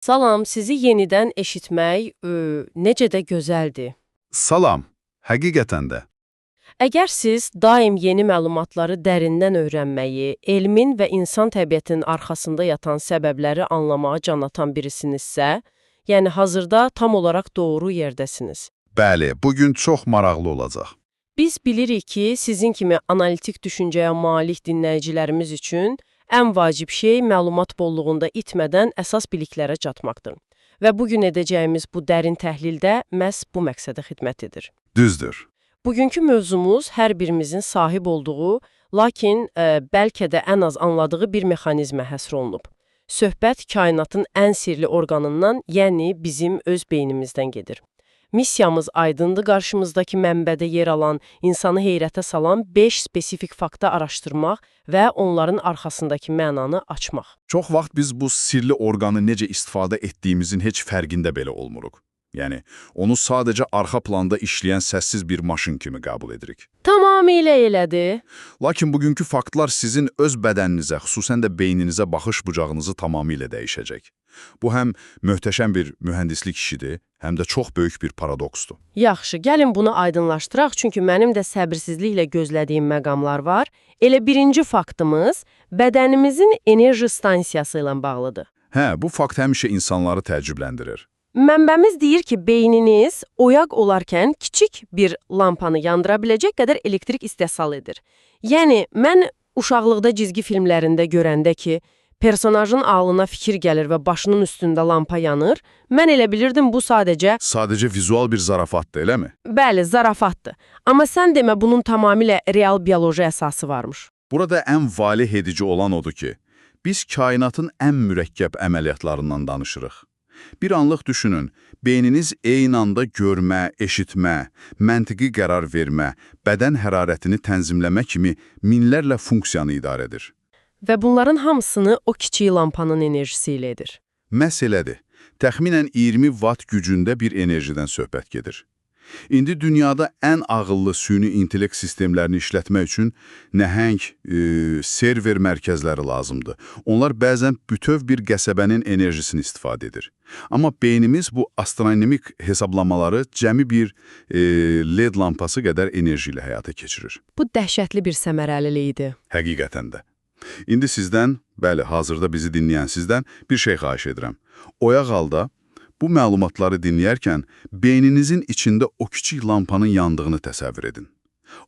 Salam, sizi yenidən eşitmək necə də gözəldir. Salam, həqiqətən də. Əgər siz daim yeni məlumatları dərindən öyrənməyi, elmin və insan təbiətinin arxasında yatan səbəbləri anlamağa can atan birisinizsə, yəni hazırda tam olaraq doğru yerdəsiniz. Bəli, bugün çox maraqlı olacaq. Biz bilirik ki, sizin kimi analitik düşüncəyə malik dinləyicilərimiz üçün ən vacib şey məlumat bolluğunda itmədən əsas biliklərə çatmaqdır. Və bu gün edəcəyimiz bu dərin təhlildə məhz bu məqsədə xidmət edir. Düzdür. Bugünkü mövzumuz hər birimizin sahib olduğu, lakin bəlkə də ən az anladığı bir mexanizmə həsr olunub. Söhbət kainatın ən sirli orqanından, yəni bizim öz beynimizdən gedir. Missiyamız aydındır, qarşımızdakı mənbədə yer alan, insanı heyrətə salan 5 spesifik faktı araşdırmaq və onların arxasındakı mənanı açmaq. Çox vaxt biz bu sirli orqanı necə istifadə etdiyimizin heç fərqində belə olmuruq. Yəni, onu sadəcə arxa planda işləyən səssiz bir maşın kimi qəbul edirik. Tamamilə elədir. Lakin bugünkü faktlar sizin öz bədəninizə, xüsusən də beyninizə baxış bucağınızı tamamilə dəyişəcək. Bu həm möhtəşəm bir mühəndislik işidir, həm də çox böyük bir paradoksdur. Yaxşı, gəlin bunu aydınlaşdıraq, çünki mənim də səbirsizliklə gözlədiyim məqamlar var. Elə birinci faktımız bədənimizin enerji stansiyası ilə bağlıdır. Hə, bu fakt həmişə insanları təəccübləndirir. Mənbəmiz deyir ki, beyniniz oyaq olarkən kiçik bir lampanı yandıra biləcək qədər elektrik istehsal edir. Yəni, mən uşaqlıqda cizgi filmlərində görəndə ki, personajın ağlına fikir gəlir və başının üstündə lampa yanır, mən elə bilirdim bu sadəcə Sadəcə vizual bir zarafatdır, eləmi? Bəli, zarafatdır. Amma sən demə bunun tamamilə real bioloji əsası varmış. Burada ən valeh edici olan odur ki, biz kainatın ən mürəkkəb əməliyyatlarından danışırıq. Bir anlıq düşünün, beyniniz eyni anda görmə, eşitmə, məntiqi qərar vermə, bədən hərarətini tənzimləmə kimi minlərlə funksiyanı idarə edir. Və bunların hamısını o kiçik lampanın enerjisi ilə edir. Məsələdir, təxminən 20 watt gücündə bir enerjidən söhbət gedir. İndi dünyada ən ağıllı süni intellekt sistemlərini işlətmək üçün nəhəng server mərkəzləri lazımdır. Onlar bəzən bütöv bir qəsəbənin enerjisini istifadə edir. Amma beynimiz bu astronomik hesablamaları cəmi bir LED lampası qədər enerji ilə həyata keçirir. Bu dəhşətli bir səmərəlilik idi. Həqiqətən də. İndi sizdən, bəli, hazırda bizi dinləyən sizdən bir şey xahiş edirəm. Oyaq halda bu məlumatları dinləyərkən beyninizin içində o kiçik lampanın yandığını təsəvvür edin.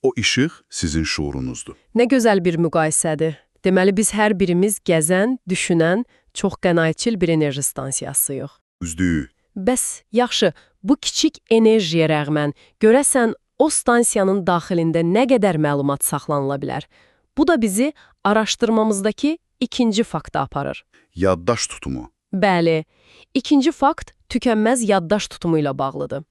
O işıq sizin şuurunuzdur. Nə gözəl bir müqayisədir. Deməli biz hər birimiz gəzən, düşünən, çox qənaətçil bir enerji stansiyasıyıq. Üzdüyü. Bəs yaxşı, bu kiçik enerjiyə rəğmən görəsən o stansiyanın daxilində nə qədər məlumat saxlanıla bilər? Bu da bizi araşdırmamızdakı ikinci fakta aparır. Yaddaş tutumu. Bəli, ikinci fakt tükənməz yaddaş tutumu ilə bağlıdır.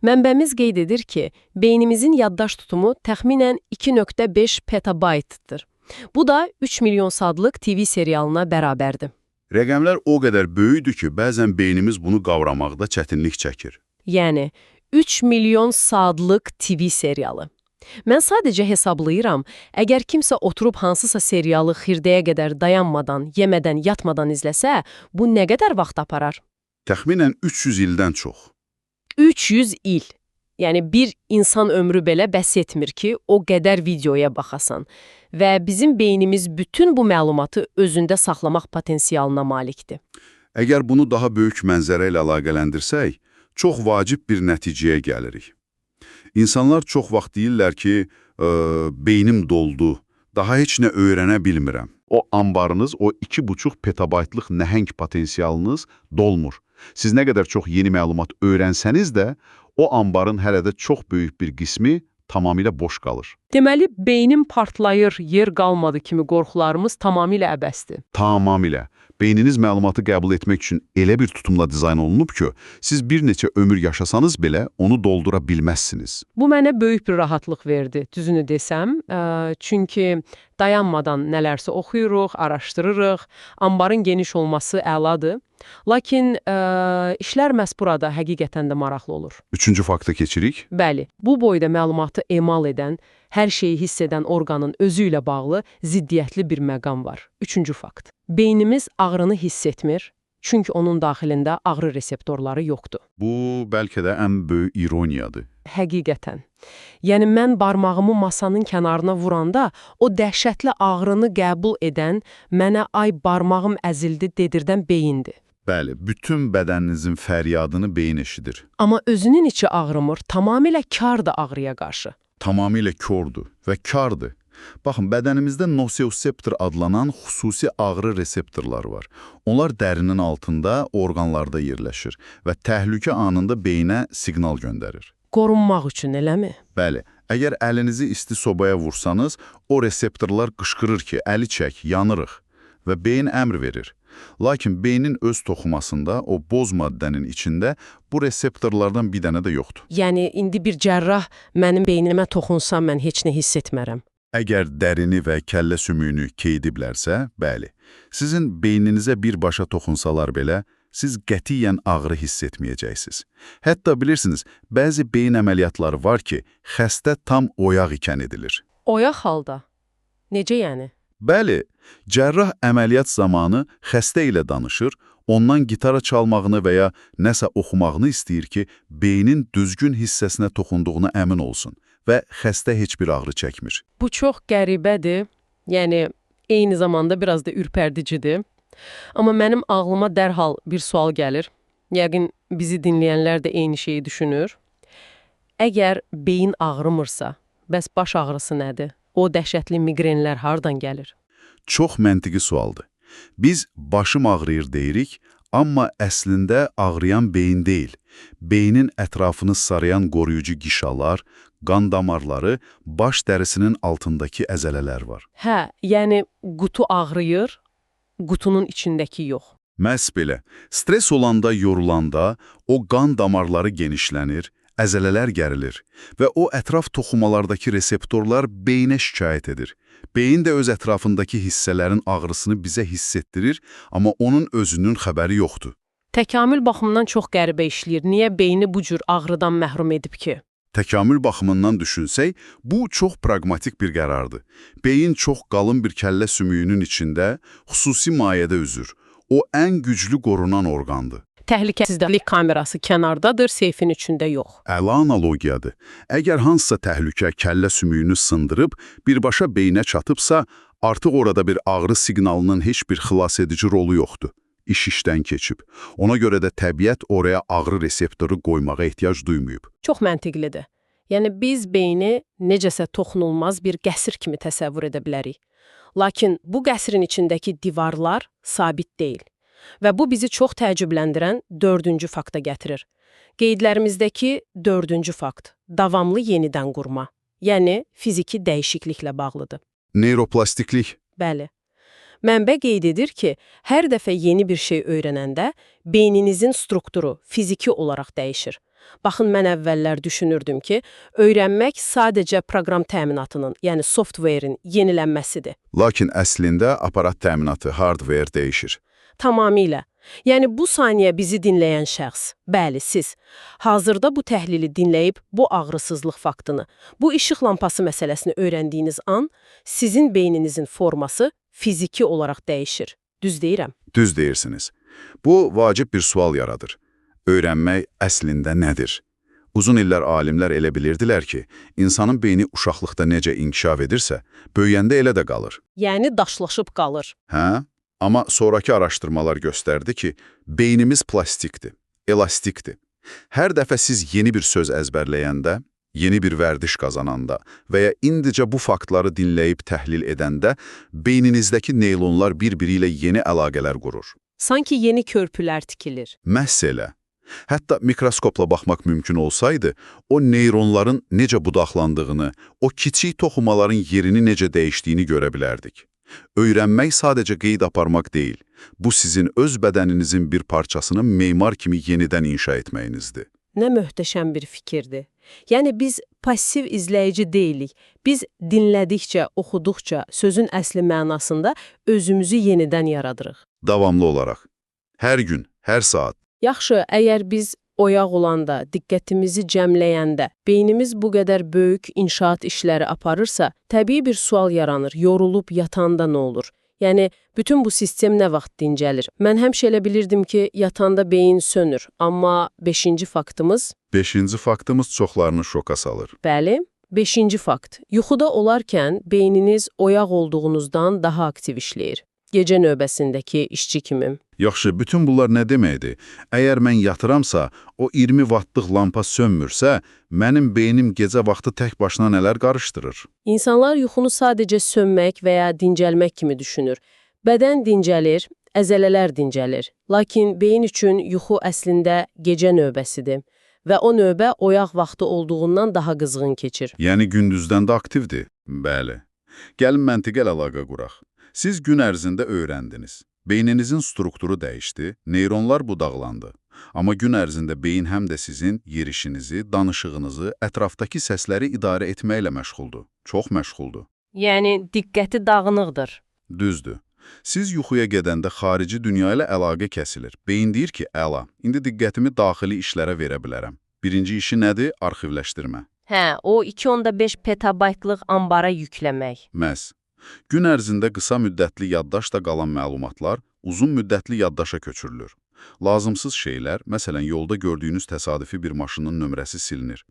Mənbəmiz qeyd edir ki, beynimizin yaddaş tutumu təxminən 2.5 petabaytdır. Bu da 3 milyon saatlıq TV serialına bərabərdir. Rəqəmlər o qədər böyükdür ki, bəzən beynimiz bunu qavramaqda çətinlik çəkir. Yəni 3 milyon saatlıq TV serialı. Mən sadəcə hesablayıram, əgər kimsə oturub hansısa serialı xirdəyə qədər dayanmadan, yemədən, yatmadan izləsə, bu nə qədər vaxt aparar? Təxminən 300 ildən çox. 300 il. Yəni bir insan ömrü belə bəs etmir ki, o qədər videoya baxasan. Və bizim beynimiz bütün bu məlumatı özündə saxlamaq potensialına malikdir. Əgər bunu daha böyük mənzərə ilə əlaqələndirsək, çox vacib bir nəticəyə gəlirik. İnsanlar çox vaxt deyirlər ki, beynim doldu, daha heç nə öyrənə bilmirəm. O ambarınız, o 2,5 petabaytlıq nəhəng potensialınız dolmur. Siz nə qədər çox yeni məlumat öyrənsəniz də, o ambarın hələ də çox böyük bir qismi tamamilə boş qalır. Deməli, beynim partlayır, yer qalmadı kimi qorxularımız tamamilə əbəsdir. Tamamilə. Beyniniz məlumatı qəbul etmək üçün elə bir tutumla dizayn olunub ki, siz bir neçə ömür yaşasanız belə onu doldura bilməzsiniz. Bu mənə böyük bir rahatlıq verdi, düzünü desəm. Çünki dayanmadan nələrsə oxuyuruq, araşdırırıq. Ambarın geniş olması əladır. Lakin işlər məhz burada həqiqətən də maraqlı olur. Üçüncü fakta keçirik. Bəli, bu boyda məlumatı emal edən, hər şeyi hiss edən orqanın özü ilə bağlı ziddiyyətli bir məqam var. Üçüncü fakt. Beynimiz ağrını hiss etmir. Çünki onun daxilində ağrı reseptorları yoxdur. Bu, bəlkə də ən böyük ironiyadır. Həqiqətən. Yəni mən barmağımı masanın kənarına vuranda o dəhşətli ağrını qəbul edən, mənə ay barmağım əzildi dedirdən beyindir. Bəli, bütün bədəninizin fəryadını beyin eşidir. Amma özünün içi ağrımır, tamamilə kardır ağrıya qarşı. Tamamilə kordur və kardır. Baxın, bədənimizdə nosioseptor adlanan xüsusi ağrı reseptorları var. Onlar dərinin altında, orqanlarda yerləşir və təhlükə anında beyinə siqnal göndərir. Qorunmaq üçün eləmi? Bəli, əgər əlinizi isti sobaya vursanız, o reseptorlar qışqırır ki, əli çək, yanırıq və beyin əmr verir. Lakin beynin öz toxumasında, o boz maddənin içində bu reseptorlardan bir dənə də yoxdur. Yəni indi bir cərrah mənim beynimə toxunsa mən heç nə hiss etmərəm. Əgər dərini və kəllə sümüyünü keydiblərsə, bəli. Sizin beyninizə birbaşa toxunsalar belə, siz qətiyyən ağrı hiss etməyəcəksiniz. Hətta bilirsiniz, bəzi beyin əməliyyatları var ki, xəstə tam oyaq ikən edilir. Oyaq halda. Necə yəni? Bəli, cərrah əməliyyat zamanı xəstə ilə danışır, ondan gitara çalmağını və ya nəsə oxumağını istəyir ki, beynin düzgün hissəsinə toxunduğuna əmin olsun və xəstə heç bir ağrı çəkmir. Bu çox qəribədir. Yəni eyni zamanda biraz da ürpərdicidir. Amma mənim ağlıma dərhal bir sual gəlir. Yəqin bizi dinləyənlər də eyni şeyi düşünür. Əgər beyin ağrımırsa, bəs baş ağrısı nədir? O dəhşətli miqrenlər hardan gəlir? Çox məntiqi sualdır. Biz başım ağrıyır deyirik, amma əslində ağrıyan beyin deyil. Beynin ətrafını sarayan qoruyucu gişalar, qan damarları, baş dərisinin altındakı əzələlər var. Hə, yəni qutu ağrıyır, qutunun içindəki yox. Məhz belə, stres olanda, yorulanda o qan damarları genişlənir, əzələlər gərilir və o ətraf toxumalardakı reseptorlar beyinə şikayət edir. Beyin də öz ətrafındakı hissələrin ağrısını bizə hiss etdirir, amma onun özünün xəbəri yoxdur. Təkamül baxımından çox qəribə işləyir. Niyə beyni bu cür ağrıdan məhrum edib ki? Təkamül baxımından düşünsək, bu çox praqmatik bir qərardır. Beyin çox qalın bir kəllə sümüyünün içində, xüsusi mayədə üzür. O ən güclü qorunan orqandır. Təhlükəsizlik kamerası kənardadır, seyfin içində yox. Əla analogiyadır. Əgər hansısa təhlükə kəllə sümüyünü sındırıb, birbaşa beyinə çatıbsa, artıq orada bir ağrı siqnalının heç bir xilasedici rolu yoxdur. İş işdən keçib. Ona görə də təbiət oraya ağrı reseptoru qoymağa ehtiyac duymayıb. Çox məntiqlidir. Yəni biz beyni necəsə toxunulmaz bir qəsr kimi təsəvvür edə bilərik. Lakin bu qəsrin içindəki divarlar sabit deyil. Və bu bizi çox təəccübləndirən dördüncü fakta gətirir. Qeydlərimizdəki dördüncü fakt davamlı yenidən qurma, yəni fiziki dəyişikliklə bağlıdır. Neyroplastiklik. Bəli. Mənbə qeyd edir ki, hər dəfə yeni bir şey öyrənəndə beyninizin strukturu fiziki olaraq dəyişir. Baxın, mən əvvəllər düşünürdüm ki, öyrənmək sadəcə proqram təminatının, yəni software-in yenilənməsidir. Lakin əslində aparat təminatı, hardware dəyişir. Tamamilə. Yəni bu saniyə bizi dinləyən şəxs, bəli siz, hazırda bu təhlili dinləyib bu ağrısızlıq faktını, bu işıq lampası məsələsini öyrəndiyiniz an sizin beyninizin forması fiziki olaraq dəyişir. Düz deyirəm? Düz deyirsiniz. Bu, vacib bir sual yaradır. Öyrənmək əslində nədir? Uzun illər alimlər elə bilirdilər ki, insanın beyni uşaqlıqda necə inkişaf edirsə, böyüyəndə elə də qalır. Yəni daşlaşıb qalır. Hə? Amma sonrakı araşdırmalar göstərdi ki, beynimiz plastikdir, elastikdir. Hər dəfə siz yeni bir söz əzbərləyəndə, yeni bir vərdiş qazananda və ya indicə bu faktları dinləyib təhlil edəndə beyninizdəki neyronlar bir-biri ilə yeni əlaqələr qurur. Sanki yeni körpülər tikilir. Məhz elə. Hətta mikroskopla baxmaq mümkün olsaydı, o neyronların necə budaqlandığını, o kiçik toxumaların yerini necə dəyişdiyini görə bilərdik. Öyrənmək sadəcə qeyd aparmaq deyil, bu sizin öz bədəninizin bir parçasını memar kimi yenidən inşa etməyinizdir. Nə möhtəşəm bir fikirdir. Yəni biz passiv izləyici deyilik. Biz dinlədikcə, oxuduqca sözün əsli mənasında özümüzü yenidən yaradırıq. Davamlı olaraq. Hər gün, hər saat. Yaxşı, əgər biz oyaq olanda, diqqətimizi cəmləyəndə, beynimiz bu qədər böyük inşaat işləri aparırsa, təbii bir sual yaranır, yorulub yatanda nə olur? Yəni, bütün bu sistem nə vaxt dincəlir? Mən həmişə elə bilirdim ki, yatanda beyin sönür. Amma beşinci faktımız, Beşinci faktımız çoxlarını şoka salır. bəli, beşinci fakt. Yuxuda olarkən beyniniz oyaq olduğunuzdan daha aktiv işləyir. Gecə növbəsindəki işçi kimi. Yaxşı, bütün bunlar nə deməkdir? Əgər mən yatıramsa, o 20 wattlıq lampa sönmürsə, mənim beynim gecə vaxtı tək başına nələr qarışdırır? İnsanlar yuxunu sadəcə sönmək və ya dincəlmək kimi düşünür. Bədən dincəlir, əzələlər dincəlir. Lakin beyin üçün yuxu əslində gecə növbəsidir və o növbə oyaq vaxtı olduğundan daha qızğın keçir. Yəni gündüzdən də aktivdir? Bəli. Gəlin məntiqəl əlaqə quraq. Siz gün ərzində öyrəndiniz. Beyninizin strukturu dəyişdi, neyronlar budaqlandı. Amma gün ərzində beyin həm də sizin yerişinizi, danışığınızı, ətrafdakı səsləri idarə etməklə məşğuldur. Çox məşğuldur. Yəni diqqəti dağınıqdır. Düzdür. Siz yuxuya gedəndə xarici dünya ilə əlaqə kəsilir. Beyin deyir ki, əla, indi diqqətimi daxili işlərə verə bilərəm. Birinci işi nədir? Arxivləşdirmə. Hə, o 2.5 petabaytlıq ambara yükləmək. Məhz. Gün ərzində qısa müddətli yaddaşda qalan məlumatlar uzun müddətli yaddaşa köçürülür. Lazımsız şeylər, məsələn, yolda gördüyünüz təsadüfi bir maşının nömrəsi silinir.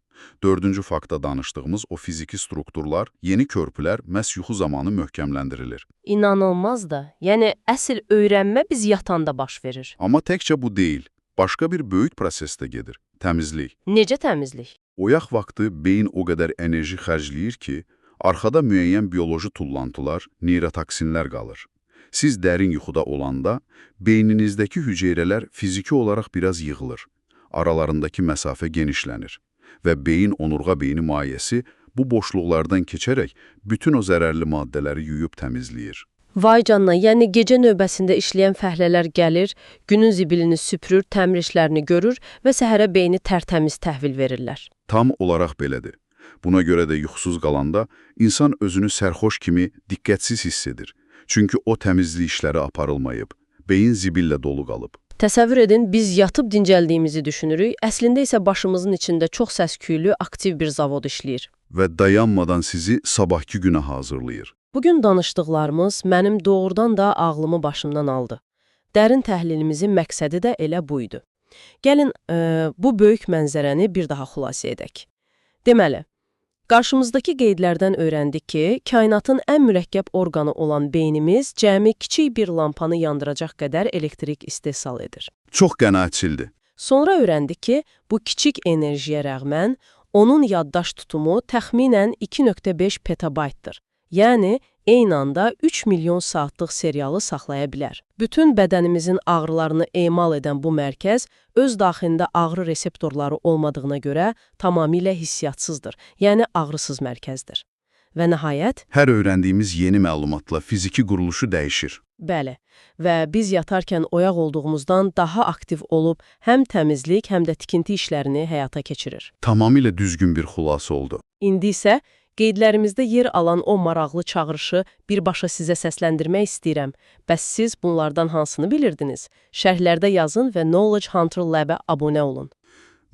Dördüncü faktda danışdığımız o fiziki strukturlar, yeni körpülər məhz yuxu zamanı möhkəmləndirilir. İnanılmaz da. Yəni əsl öyrənmə biz yatanda baş verir. Amma təkcə bu deyil, başqa bir böyük proses də gedir – təmizlik. Necə təmizlik? Oyaq vaxtı beyin o qədər enerji xərcləyir ki, arxada müəyyən bioloji tullantılar, neyrotoksinlər qalır. Siz dərin yuxuda olanda beyninizdəki hüceyrələr fiziki olaraq biraz yığılır. Aralarındakı məsafə genişlənir və beyin onurğa beyni mayesi bu boşluqlardan keçərək bütün o zərərli maddələri yuyub təmizləyir. Vay canına, yəni gecə növbəsində işləyən fəhlələr gəlir, günün zibilini süpürür, təmir işlərini görür və səhərə beyni tərtəmiz təhvil verirlər. Tam olaraq belədir. Buna görə də yuxusuz qalanda insan özünü sərxoş kimi diqqətsiz hiss edir. Çünki o təmizlik işləri aparılmayıb, beyin zibillə dolu qalıb. Təsəvvür edin, biz yatıb dincəldiyimizi düşünürük, əslində isə başımızın içində çox səs-küylü, aktiv bir zavod işləyir. Və dayanmadan sizi sabahkı günə hazırlayır. Bugün danışdıqlarımız mənim doğrudan da ağlımı başımdan aldı. Dərin təhlilimizin məqsədi də elə bu idi. Gəlin, bu böyük mənzərəni bir daha xülasə edək. Deməli, qarşımızdakı qeydlərdən öyrəndik ki, kainatın ən mürəkkəb orqanı olan beynimiz cəmi kiçik bir lampanı yandıracaq qədər elektrik istehsal edir. Çox qənaətçildir. Sonra öyrəndik ki, bu kiçik enerjiyə rəğmən onun yaddaş tutumu təxminən 2.5 petabaytdır. Yəni, eyni anda 3 milyon saatlıq serialı saxlaya bilər. Bütün bədənimizin ağrılarını emal edən bu mərkəz öz daxilində ağrı reseptorları olmadığına görə tamamilə hissiyatsızdır. Yəni, ağrısız mərkəzdir. Və nəhayət, Hər öyrəndiyimiz yeni məlumatla fiziki quruluşu dəyişir. Bəli, və biz yatarkən oyaq olduğumuzdan daha aktiv olub həm təmizlik, həm də tikinti işlərini həyata keçirir. Tamamilə düzgün bir xülasə oldu. İndi isə qeydlərimizdə yer alan o maraqlı çağırışı birbaşa sizə səsləndirmək istəyirəm. Bəs siz bunlardan hansını bilirdiniz? Şərhlərdə yazın və Knowledge Hunter Lab-ə abunə olun.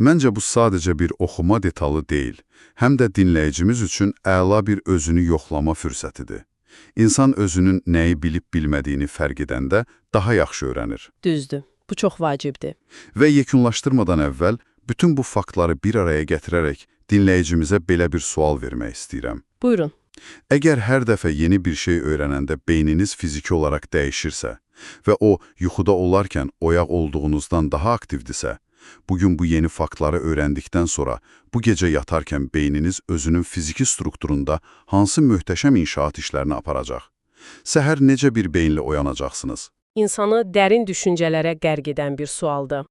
Məncə bu sadəcə bir oxuma detalı deyil, həm də dinləyicimiz üçün əla bir özünü yoxlama fürsətidir. İnsan özünün nəyi bilib bilmədiyini fərq edəndə daha yaxşı öyrənir. Düzdür, bu çox vacibdir. Və yekunlaşdırmadan əvvəl bütün bu faktları bir araya gətirərək dinləyicimizə belə bir sual vermək istəyirəm. Buyurun. Əgər hər dəfə yeni bir şey öyrənəndə beyniniz fiziki olaraq dəyişirsə və o yuxuda olarkən oyaq olduğunuzdan daha aktivdirsə, bugün bu yeni faktları öyrəndikdən sonra bu gecə yatarkən beyniniz özünün fiziki strukturunda hansı möhtəşəm inşaat işlərini aparacaq? Səhər necə bir beyinlə oyanacaqsınız? İnsanı dərin düşüncələrə qərq edən bir sualdır.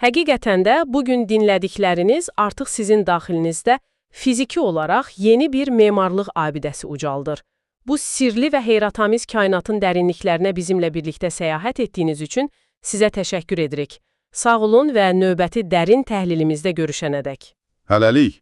Həqiqətən də bugün dinlədikləriniz artıq sizin daxilinizdə fiziki olaraq yeni bir memarlıq abidəsi ucaldır. Bu sirli və heyrətamiz kainatın dərinliklərinə bizimlə birlikdə səyahət etdiyiniz üçün sizə təşəkkür edirik. Sağ olun və növbəti dərin təhlilimizdə görüşənədək. Hələlik!